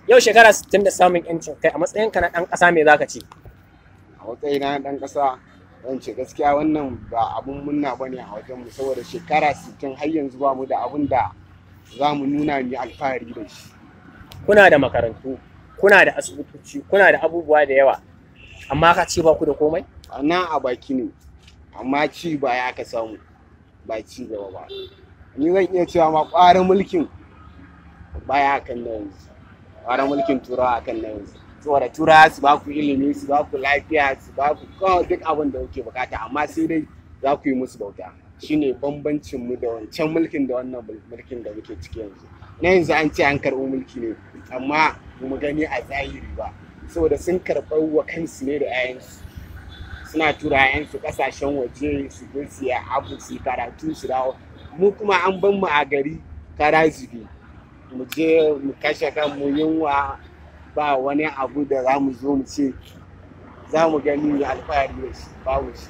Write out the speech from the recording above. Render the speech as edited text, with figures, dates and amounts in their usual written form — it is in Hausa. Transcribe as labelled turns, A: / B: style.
A: Yau shekara 60 da samun yancin kai, a matsayinka na ɗan ƙasa me zaka ce?
B: A matsayina na ɗan ƙasa, zan ce gaskiya wannan ba abun munna ba ne a wajenmu, saboda shekara 60 har yanzu ba mu da abun da za mu nuna mu alfahari da shi.
A: Kuna da makarantu, kuna da asibitoci, kuna da abubuwa da yawa, amma ka ce ba ku da komai?
B: Nan a baki ne, amma ci baya aka samu, ba ci gaba ba. Ni zan iya cewa ma ƙwarar mulkin baya akan na yanzu, ƙwarar mulkin Turawa akan na yanzu, saboda Turawa su ba ku ilimi, su ba ku lafiya, su ba ku kawai duk abin da kuke bukata, amma sai dai za ku yi musu bauta. Shine bambancin mu da wancan mulkin da wannan mulkin da muke ciki yanzu. Na yanzu an ce an karɓi mulki ne, amma ba mu gani a zahiri ba, saboda sun karɓar wa kansu ne da 'ya'yansu. Suna tura 'ya'yansu ƙasashen waje su je su yi abu, su yi karatu, su dawo. Mu kuma an ban mu a gari kara zube, mu je mu kashe kanmu yunwa, ba wani abu da za mu zo mu ce za mu gani mu alfahari da shi, babu shi.